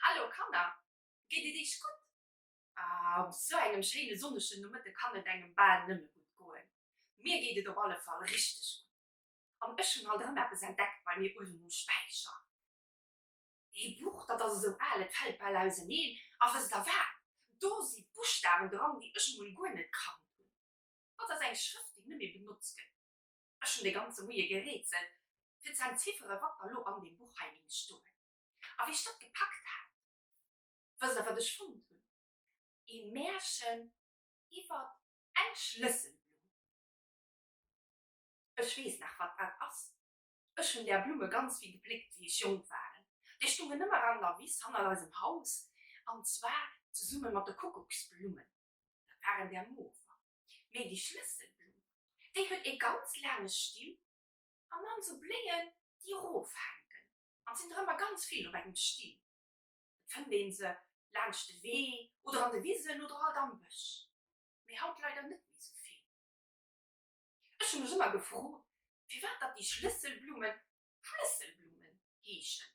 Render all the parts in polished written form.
Hallo Kanner, geet et iech gutt? Ah, op sou engem schéine sonnegen Nomëtte kann et engem bal nëmme gutt goen. Mir geet et op alle Fall richteg gutt. An ech hunn alt erëm eppes entdeckt bei mir uewen um Späicher. Ee Buch, dat ass esou al, et fält bal auseneen. A wësst der wat? Do si Buschtawen dran, déi ech emol guer net kannt hunn. Dat ass eng Schrëft, déi net méi benotzt gëtt. Ech hunn de ganze Moie gerätselt, fir ze entziffere wat da lo an deem Buch hei géing stoen. A wéi ech dat gepackt hat, wësst der wat ech fonnt hunn? Ee Märchen iwwert eng Schlësselblumm. Ech weess nach wat dat ass. Ech hunn där Blumme ganz vill gepléckt wéi ech jonk waren. Déi stungen ëmmer an der Wiss hannert eisem Haus, an zwar zesumme mat de Kuckucksblummen. Dat waren där mover. Mee déi Schlësselblumm, déi huet ee ganz laange Still an dann sou Bléien, déi erofhänken. An 't sinn der ëmmer ganz vill op engem Still. Et fënnt een se laanscht de Wee oder an de Wisen oder halt am Bësch. Mee haut leider net méi sou vill. Ech hu mech ëmmer gefrot, firwat datt déi Schlësselblummen Schlësselblummen heeschen.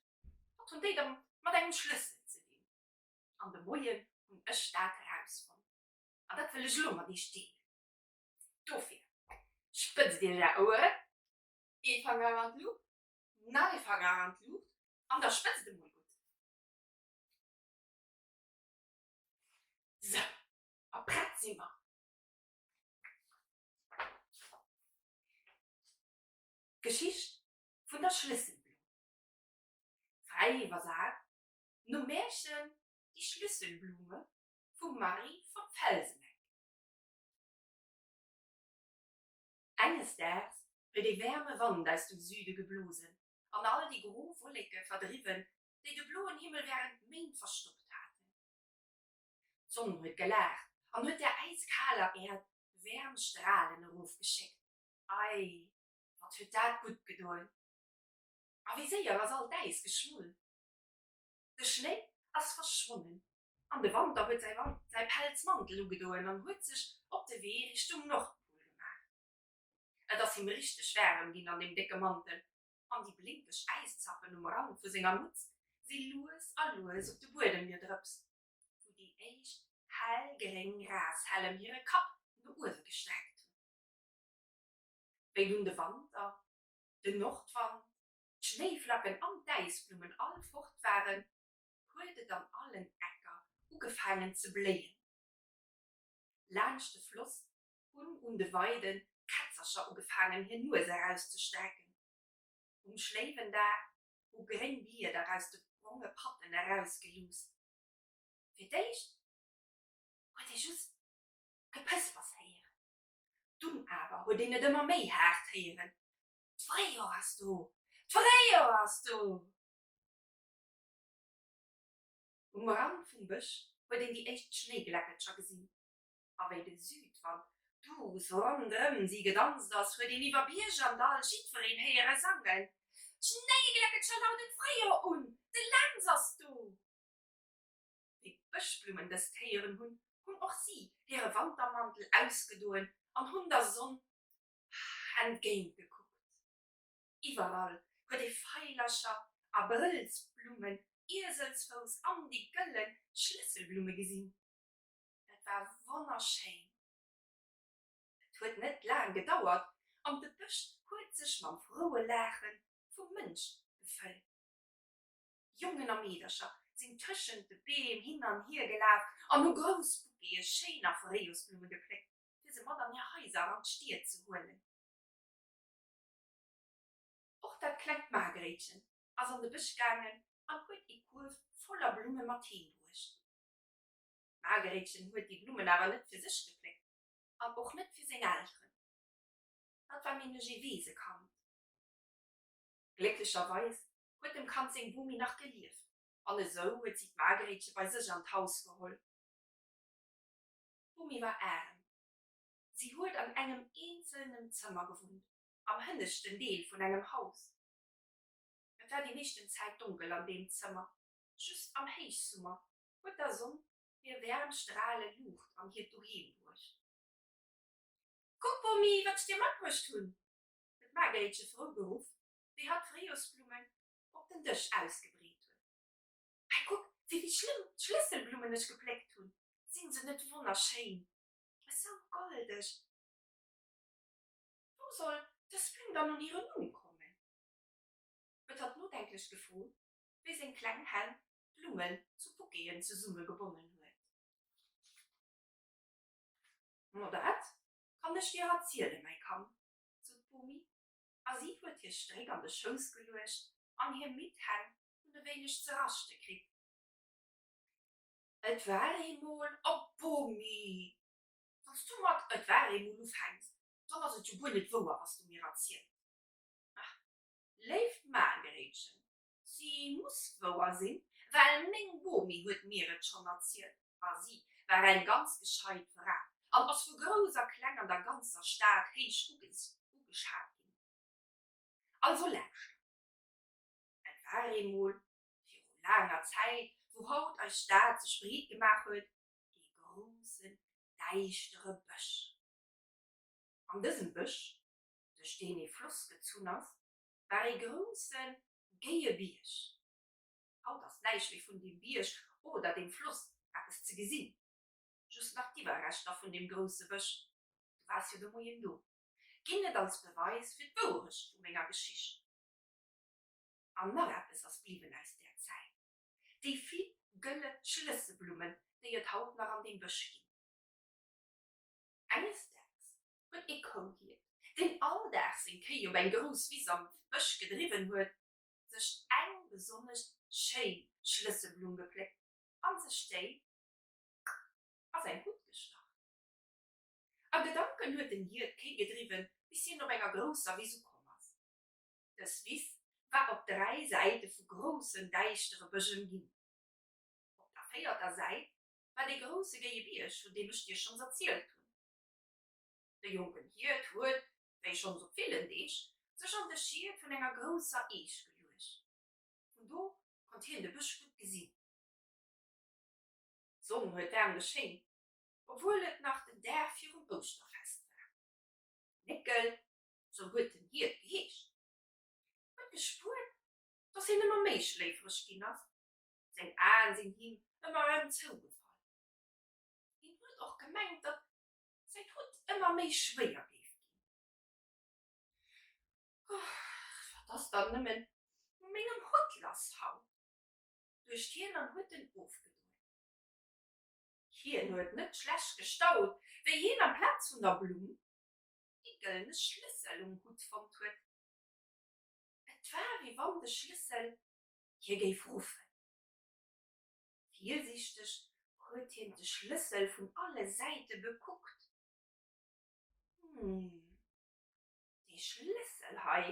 Wat hunn déi da mat engem Schlëssel ze dinn? An de Moien hunn ech dat erausfonnt. An dat wëll ech elo mat iech deelen. Dofir, spëtzt iech är Oueren, ee Fanger an d'Luucht, nach ee Fanger an d'Luucht an da spëtzt emol gutt. Sou, a prett si mer. D'Geschicht vun der Schlësselblumm, fräi iwwersat nom Märchen Die Schlüsselblume vum Marie von Felseneck. Enges Daags huet ee waarme Wand aus dem Süde geblosen an all déi gro Wolleke verdriwwen, déi de bloen Himmel wärend Méint verstoppt haten. D'Sonn huet gelaacht an huet der äiskaler Äerd waarm Stralen erofgeschéckt. Ei, wat huet dat gutt gedoen! A wéi séier ass all d'Äis geschmolt! De Schnéi ass verschwonnen an de Wanter huet säi Pelzmantel ugedoen an huet sech op de Wee Richtung Nordpol gemaach. Et ass him richteg waarem ginn an deem décke Mantel an déi blénkeg Äiszappen um Rand vu senger Mutz si lues a lues op de Buedem gedrëpst, wou déi éischt hellgréng Grashällem hire Kapp no uewe gestreckt hunn. Wéi dunn de Wanter, den Nordwand, d'Schnéiflacken an d'Äisblummen all fort waren, huet et an allen Ecker ugefaangen ze bléien. Laanscht de Floss hunn un de Weiden d'Kätzercher ugefaangen hir Nues erauszestrecken. Um Schléiwendag hu gréng Blieder aus de bronge Patten erausgeluusst. Fir d'éischt huet ee just Gepëspers héieren, dunn awer huet een et ëmmer méi haart héieren, D'Fréijor ass do! D'Fréijor ass do! Um Rand vum Bësch huet een déi éischt Schnéigläckelcher gesinn. A wéi de Südwand duuss ronderëm si gedanzt ass, huet een iwwer Bierg an Dall jiddwereen héiere sangen, D'Schnéigläckelcher lauden d'Fréijor un, de Länz ass do! Wéi d'Bëschblummen dëst héieren hunn, hunn och si hire Wantermantel ausgedoen an hunn der Sonn entgéint gekuckt. Iwwerall huet ee Veilercher, Abrëllsblummen, Ieselsfouss an déi gëlle Schlësselblumme gesinn. Et war wonnerschéin. Et huet net laang gedauert an de Bësch huet sech mam froue Laache vum Mënsch gefëllt. Jongen a Meedercher sinn tëschent de Beem hin an hier gelaf an hu grouss Bouquete schéiner Fréijorsblumme gepléckt, fir se mat an hir Haiser an d'Stied ze huelen. Och dat klengt Margréitchen ass an de Bësch gaangen an huet ee Kuerf voller Blumme mat heem bruecht. D'Margréitchen huet déi Blummen awer net fir sech gepléckt an och net fir seng Elteren. Dat war nämlech ee Weesekand. Glécklecherweis huet dem Kand seng Bomi nach gelieft an esou huet si d'Margréitche bei sech an d'Haus geholl. D'Bomi war aarem. Si huet an engem eenzelnem Zëmmer gewunnt, am hënneschten Deel vun engem Haus. Et war déi meeschten Zäit donkel an deem Zëmmer, just am Héichsummer huet der Sonn hir waarm Strale Luucht an hiert Doheem bruecht. Kuck, Bomi, wat ech dir matbruecht hunn! huet d'Margréitche frou geruff, wéi hatt d'Fréijorsblummen op den Dësch ausgebreet huet. Hei, kuck, wéi. Wéi vill Schlëmm Schlësselblummen ech gepléckt hunn! Sinn se net wonnerschéin? Esou goldeg! Wou soll dës Blumm dann un hiren Numm kommen? huet hatt nodenklech gefrot, wéi seng kleng Hänn d'Blummen zu Bouqueten zesummegebonnen huet. Ma dat kann ech dir erzielen, mäi Kand, sot d'Bomi, a si huet hir Stréck an de Schouss geluecht an hir midd Hänn hunn e wéineg ze raschte kritt. Et war eemol, O Bomi, wann s du mat et war eemol ufänks, dann ass et jo guer net wouer, wat s du mir erzielt. Ach, léift Margréitchen, si muss wouer sinn, well meng Bomi huet mir et schonn erzielt, a si war eng ganz gescheit Fra an ass vu Grouss a Kleng an der ganzer Stad héich ugeschat ginn. Also lauschtert, Et war eemol, viru laanger Zäit, wou haut eis Stad sech breet gemaach huet, ee groussen, däischtere Bësch. An dësem Bësch, duerch deen ee Floss gezunn ass, war ee grousse, géie Bierg. Haut ass näischt méi vun deem Bierg oder deem Floss eppes ze gesinn, just nach d'Iwwerreschter vun deem grousse Bësch, du waars jo de Moien do, ginn et als Beweis fir d'Wourecht vu menger Geschicht. An nach eppes ass bliwwen aus där Zäit, déi vill gëlle Schlësseblummen, déi et haut nach an deem Bësch ginn. Enges Daags huet ee Kouhiert, deen all Dag seng Kéi op eng grouss Wiss am Bësch gedriwwen huet, sech eng besonnesch schéin Schlësselblumm gepléckt an sech déi a säin Hutt gestach. A Gedanken huet den Hiert d'Kéi gedriwwen, bis hien op enger grousser Wiss ukomm ass. Dës Wiss war op 3 Säite vu groussen däischtere Bësch ëmginn. Op der véierter Säit war dee grousse géie Bierg, vun deem ech dir schonns erzielt hunn. De jonken Hiert huet, wéi schonns op villen Deeg, sech an de Schiet vun enger grousser Eech geluecht. Vun do konnt hien de Bësch gutt gesinn. D'Sonn huet waarm geschéngt, obwuel et nach den Dag virum Ouschterfest war. Den Néckel, sou huet den Hiert geheescht, huet gespuert, dass hien ëmmer méi schléifereg ginn ass Seng Aen sinn him ëmmer erëm zougefall. Hien huet och gemengt, datt säin Hutt ëmmer méi schwéier géif ginn. Och, wat ass dann nëmmen u mengem Hutt lass haut? duecht hien an huet en ofgedoen. Hien huet net schlecht gestaut, wéi hien amplaz vun der Blumm dee gëllene Schlëssel um Hutt fonnt huet. Et war, wéi wann de Schlëssel hie géif ruffen. Virsiichteg huet hien de Schlëssel vun alle Säite bekuckt. Hm, dee Schlëssel hei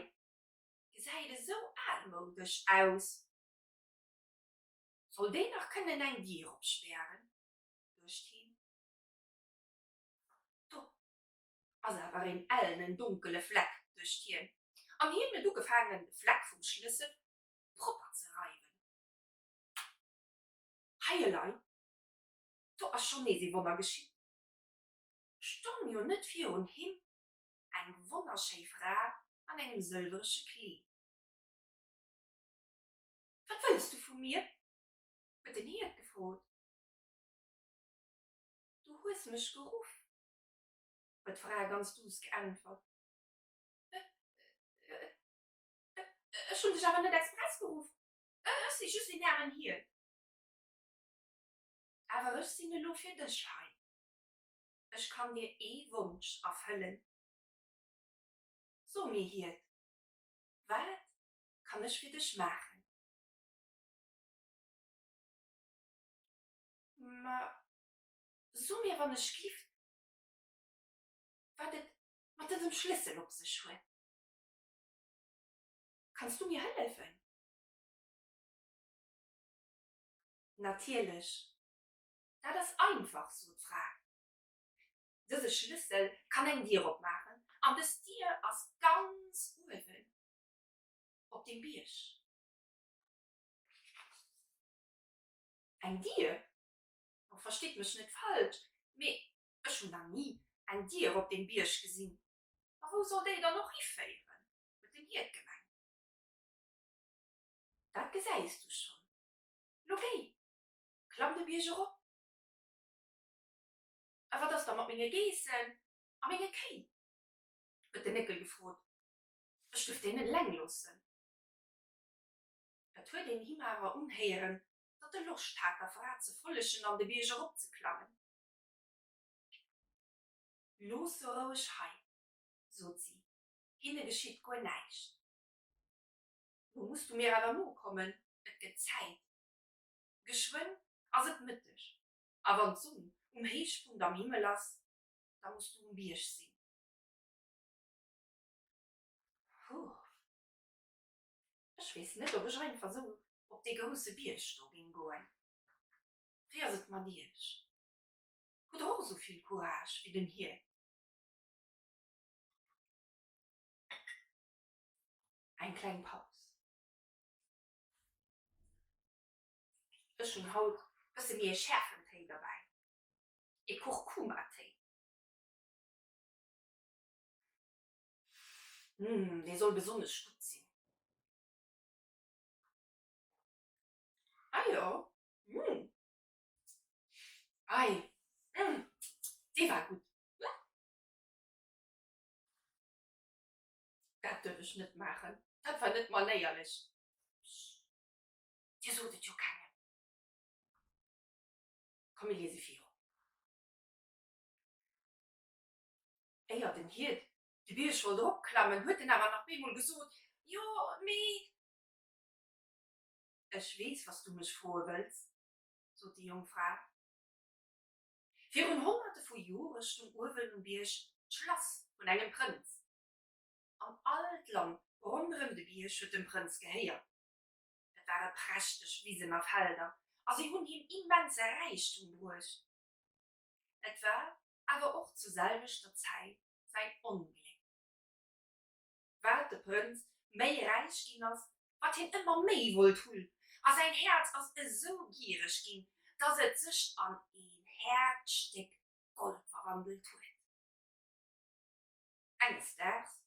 gesäit esou almoudesch aus. Soll deen nach kënnen eng Dier opspären? duecht hien. Do ass awer een ellenen donkele Fleck, duecht hien, an hien huet ugefaangen, de Fleck vum Schlëssel propper ze reiwen. Hei elei, do ass schonn nees ee Wonner geschitt. Stong jo net virun him eng wonnerschéi Fra an engem sëlwerege Kleed. Wat wëlls du vu mir? huet den Hiert gefrot. Du hues mech geruff, huet d'Fra ganz duuss geäntwert. Ech hunn dech awer net express geruff, ech si just een aarmen Hiert. Awer ech sinn elo fir dech hei, ech kann dir ee Wonsch erfëllen. So mir, Hiert, wat kann ech fir dech maachen? Ma so mir wann ech giff, wat et mat dësem Schlëssel op sech huet. Kanns du mir hëllefen? Natierlech, dat ass einfach, sot d'Fra. Dëse Schlëssel kann eng Dier opmaachen, an dës Dier ass ganz uewen op deem Bierg. Eng Dier? Oh, verstitt mech net falsch, mee ech hunn nach ni eng Dier op deem Bierg gesinn. A wou soll déi dann och hiféieren? huet den Hiert gemengt. Dat gesäis du schonn. Lo géi! Dann de Bierg erop. A wat ass da mat menge Geessen a menge Kéi? huet den Néckel gefrot. Ech duerf déi net eleng loossen. Et huet een him awer unhéieren, datt e Loscht hat, der Fra ze follegen an de Bierg eropzeklammen. Looss se roueg hei, sot si, hinne geschitt guer näischt. Lo muss du mir awer nokommen, et gëtt Zäit. Geschwënn ass et Mëtteg, a wann d'Sonn um Héichpunkt am Himmel ass, da muss du um Bierg sinn. Huh. Ech weess net, ob ech einfach sou op dee grousse Bierg do géing goen. Wéi ass et mat iech? Hutt der och esou vill Courage wéi den Hiert? Eng kleng Paus. Ech hunn haut bësse méi ee schäerfen Téi derbäi, ee Kurkuma-Téi. Mmh, dee soll besonnesch gutt sinn. Ah jo, mmh. Ei, mmh, dee war gutt. Dat duerf ech net maachen, dat war net manéierlech. Pscht, Dir sot et jo kengem. Komm, mir liese virun. Éier den Hiert de Bierg wollt eropklammen, huet en awer nach bemol gesot, Jo, mee. Ech weess, wat s du mech froe wëlls, sot déi jonk Fra. Virun Honnerte vu Jore stung uewen um Bierg d'Schlass vun engem Prënz. An all d'Land ronderëm de Bierg huet dem Prënz gehéiert. Et ware prächteg Wisen a Felder, a si hunn him immense Räichtum bruecht. Et war awer och zur selwechter Zäit säin Ongléck. Wat de Prënz méi räich ginn ass, wat hien ëmmer méi wollt hunn, a säin Häerz ass esou giereg ginn, datt et sech an een haart Stéck Gold verwandelt huet. Enges Daags,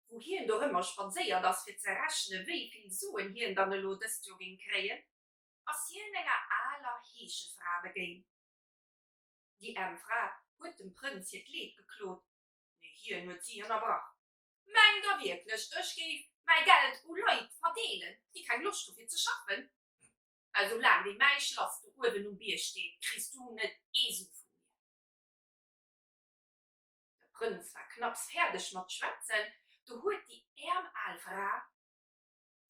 wou hien dorëmmer spadséiert ass fir ze rechne wéi vill Suen hien dann elo dëst Joer géing kréien, ass hien enger aler Heeschefra begéint. Déi aarm Fra huet dem Prënz hiert Leed geklot, mee hien huet si ënnerbrach. Mengt der wierklech, ech géif mäi Geld u Leit verdeelen, déi keng Loscht hu fir ze schaffen? Esou laang wéi mäi Schlass do uewen um Bierg steet, kriss du net ee Su vu mir. De Prënz war knapps fäerdeg mat schwätzen, do huet déi äerm al Fra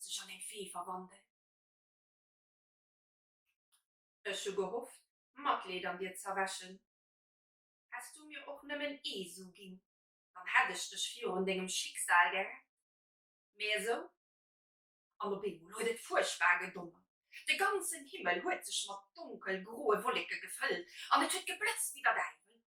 sech an eng Fee verwandelt. Ech hu gehofft, Matleed an dir z'erwächen. Häss du mir och nëmmen ee Su ginn, dann hätt ech dech virun dengem Schicksal gerett. Mee esou? An op eemol huet et fuerchtbar gedonnert. De ganzen Himmel huet sech mat donkelgroe Wolleke gefëllt an et huet geblëtzt wéi der Däiwel.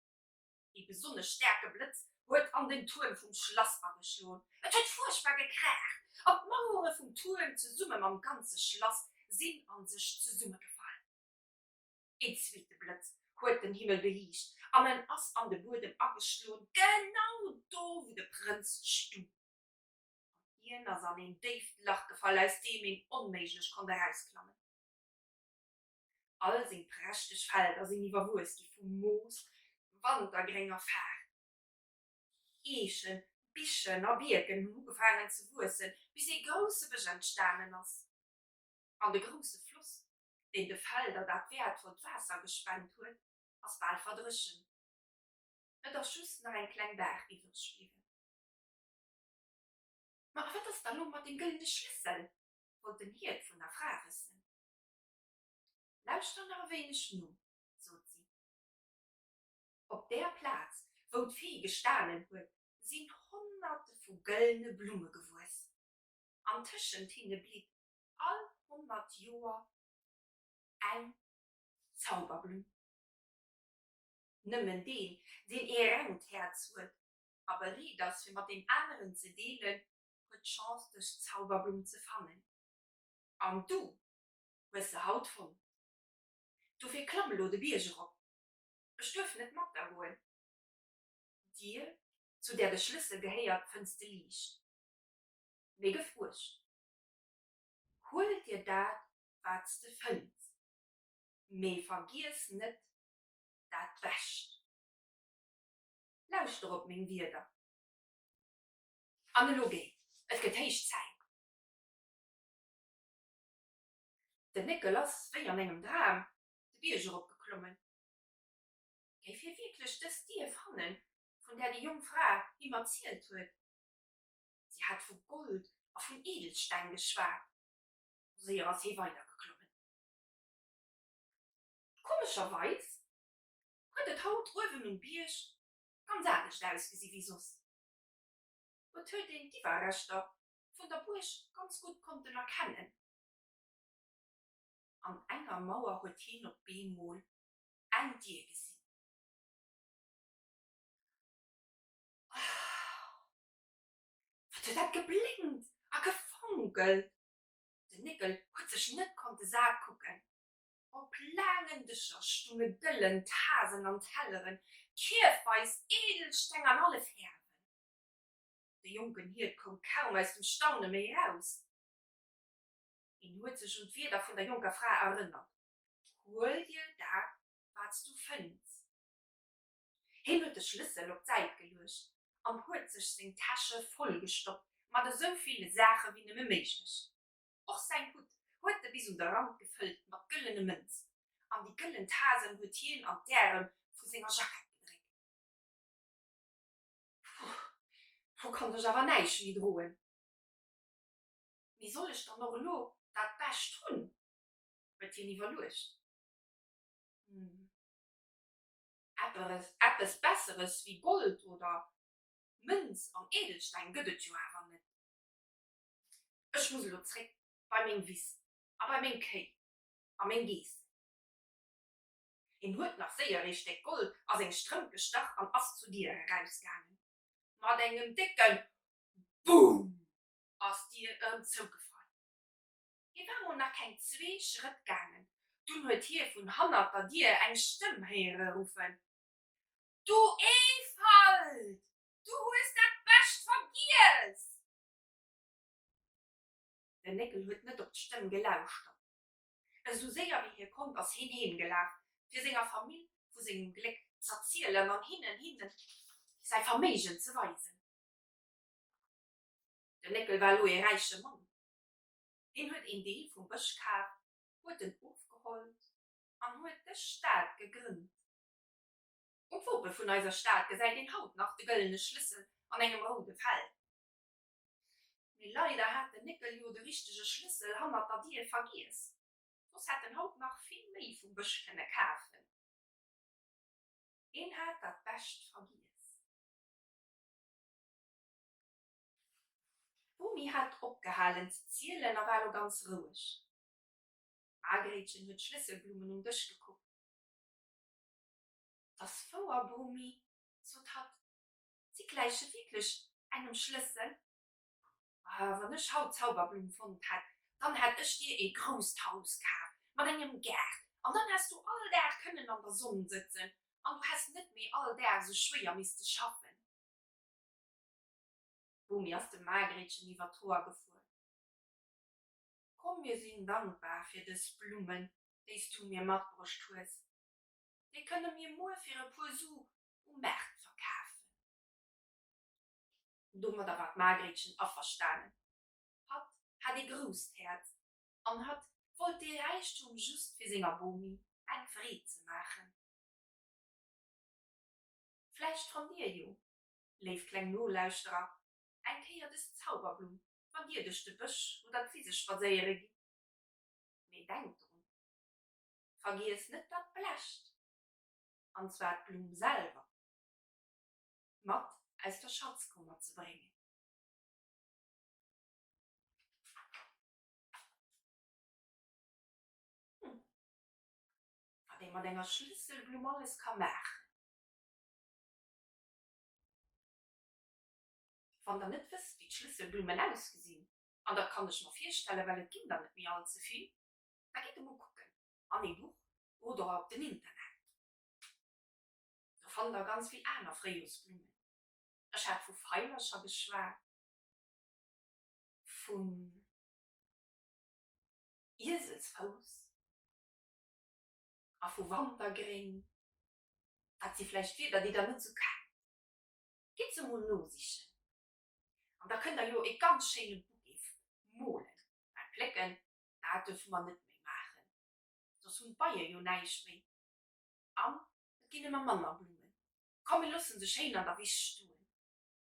Ee besonnesch staarke Blëtz huet an den Tuerm vum Schlass ageschloen. Et huet fuerchtbar gekraacht an d'Mauere vum Tuerm zesumme mam ganze Schlass sinn an sech zesummegefall. Een zweete Blëtz huet den Himmel beliicht an en ass an de Buedem ageschloen, genau do, wou de Prënz stung. An hien ass an een déift Lach gefall, aus deem een onméiglech konnt erausklammen. All seng prächteg Felder sinn iwwerwuess gi vu Moos, Wantergréng a Far. Eechen, Bichen a Bierken hunn ugefaangen ze wuessen, bis ee grousse Bësch entstanen ass. An de grousse Floss, deen de Felder dat wäertvollt Waasser gespent huet, ass bal verdréchent. Et ass just nach eng kleng Baach iwwreg bliwwen. Ma a wat ass da lo mat deem gëllene Schlëssel? wollt den Hiert vun der Fra wëssen. Lauschter nach e wéineg no, sot si. Op där Plaz, wou d'Fee gestanen huet, sinn Honnerte vu gëllene Blumme gewuess, an tëschent hinne blitt all 100 Joer eng Zauberblumm. Nëmmen deen, deen ee rengt Häerz huet a bereet ass, fir mat deem aneren ze deelen, huet d'Chance, dës Zauberblumm ze fannen. An du hues se haut fonnt. Dofir klamm elo de Bierg erop. Ech duerf net mat der goen. D'Dier, zu där de Schlëssel gehéiert, fënns de liicht. Mee gëff uecht, Huel dir dat, wat s de fënns. Mee vergiess net dat Bescht. Lauschter op meng Wierder. An elo géi, et gëtt héich Zäit. Den Néckel ass, wéi an engem Dram, de Bierg eropgeklommen. Géif hie wierklech dës Dier fannen, vun där déi jonk Fra him erzielt huet? Si hat vu Gold a vun Edelsteng geschwat. Séier ass hie weidergeklommen. Komescherweis huet et haut uewen um Bierg ganz anescht ausgesi wéi soss. Et huet een d'Iwwerreschter vun der Buerg ganz gutt konnten erkennen. An enger Mauer huet hien op bemol eng Dier gesinn. Oh, wat huet dat geblénkt a gefonkelt! Den Néckel huet sech net konnte sat kucken. Op laangen Dëscher stunge gëllen Tasen an Telleren, kierfweis Edelsteng an alle Fäerwen. De jonken Hiert koum kaum aus dem Staune méi eraus. Hien huet sech un d'Wierder vun der jonker Fra erënnert, Huel dir dat, wat s du fënns. Hien huet de Schlëssel op d'Säit geluecht an huet sech seng Täsche vollgestoppt mat esou ville Saache wéi nëmme méiglech. Och säin Hutt huet e bis un de Rand gefëllt mat gëllene Mënz, an déi gëllen Tasen huet hien an d'Ärem vu senger Jackett gedréckt. Puh, lo kann ech awer näischt méi droen. Mee soll ech dann och elo dat Bescht hunn? huet hien iwwerluecht. Hm, eppes Besseres wéi Gold oder Mënz an Edelsteng gëtt et jo awer net. Ech muss elo zréck bei meng Wiss a bei meng Kéi a meng Geessen. Hien huet nach séier ee Stéck Gold a seng Strëmp gestach an ass zur Dier erausgaangen. Mat engem décke Bumm ass d'Dier erëm zougefall. Hie war mol nach keng zwee Schrëtt gaangen, dunn huet hie vun hannert der Dier eng Stëmm héiere ruffen, Du Eefalt, du hues dat Bescht vergiess! Den Néckel huet net op d'Stëmm gelauschtert. Esou séier wéi hie konnt ass heen heem gelaf, fir senger Famill vu sengem Gléck z'erzielen an hinnen hinnen säi Verméigen ze weisen. Den Néckel war elo ee räiche Mann. Hien huet een Deel vum Bësch kaf, huet en ofgeholzt an huet dës Stad gegrënnt. Um Wope vun eiser Stad gesäit een haut nach de gëllene Schlëssel an engem roude Feld. Mee leider hat den Néckel jo de richtege Schlëssel hannert der Dier vergiess, soss hätt en haut nach vill méi vum Bësch kënne kafen. Hien hat dat Bescht vergiess. D'Bomi hat opgehalen ze zielen a war lo ganz roueg. D'Margréitchen huet d'Schlësselblummen um Dësch gekuckt. 't ass wouer, Bomi, sot hatt, si gläiche wierklech engem Schlëssel. Ah, wann ech haut d'Zauberblumm fonnt hätt, dann hätt ech dir ee grousst Haus kaf, mat engem Gaart, an dann häss du all Dag kënnen an der Sonn sëtzen an du häss net méi all Dag esou schwéier misste schaffen. D'Bomi ass dem Margréitchen iwwer d'Hoer gefuer. Komm, mir sinn dankbar fir dës Blummen, déi s du mir matbruecht hues. Déi kënne mir muer fir e puer Su um Maart verkafen. Domadder war d'Margréitchen averstanen. Hatt hat ee grousst Häerz an hatt wollt dee Räichtum just fir senger Bomi eng Freed ze maachen. Vläicht fannt dir jo, léif kleng Nolauschterer, eng Kéier dës Zauberblumm, wann dir duerch de Bësch oder d'Wise spadséiere gitt. Mee denkt drun, Vergiesst net dat Blecht, an zwar d'Blumm selwer, mat aus der Schatzkummer ze bréngen. Hm, wat ee mat enger Schlësselblumm alles ka maachen! Wann der net wësst, wéi d'Schlësselblummen ausgesinn, an dat kann ech mer virstellen, well et ginn der net méi all ze vill, Da gitt emol kucken an ee Buch oder op den Internet. Do fannt der ganz vill aner Fréijorsblummen. Ech hat vu Veilercher geschwat, vun Ieselsfouss. A vu Wantergréng. Dat si vläicht Wierder, déi der net sou kennt. Gitt se mol nosichen. An da kënnt der jo e ganz schéine Bouquet molen. Well plécken, dat duerfe mer net méi maachen, soss hunn d'Beie jo näischt méi. An et ginn ëmmer manner Blummen. Komm mir loosse se schéin an der Wiss stoen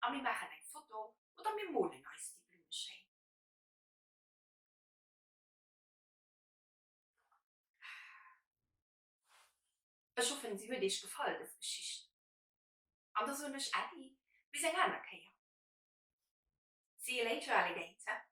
a mir maachen eng Foto oder mir molen eis déi Blumme schéin. Ech hoffen se huet iech gefall dës Geschicht an da soen ech Äddi bis eng aner Kéier. See you later alligator.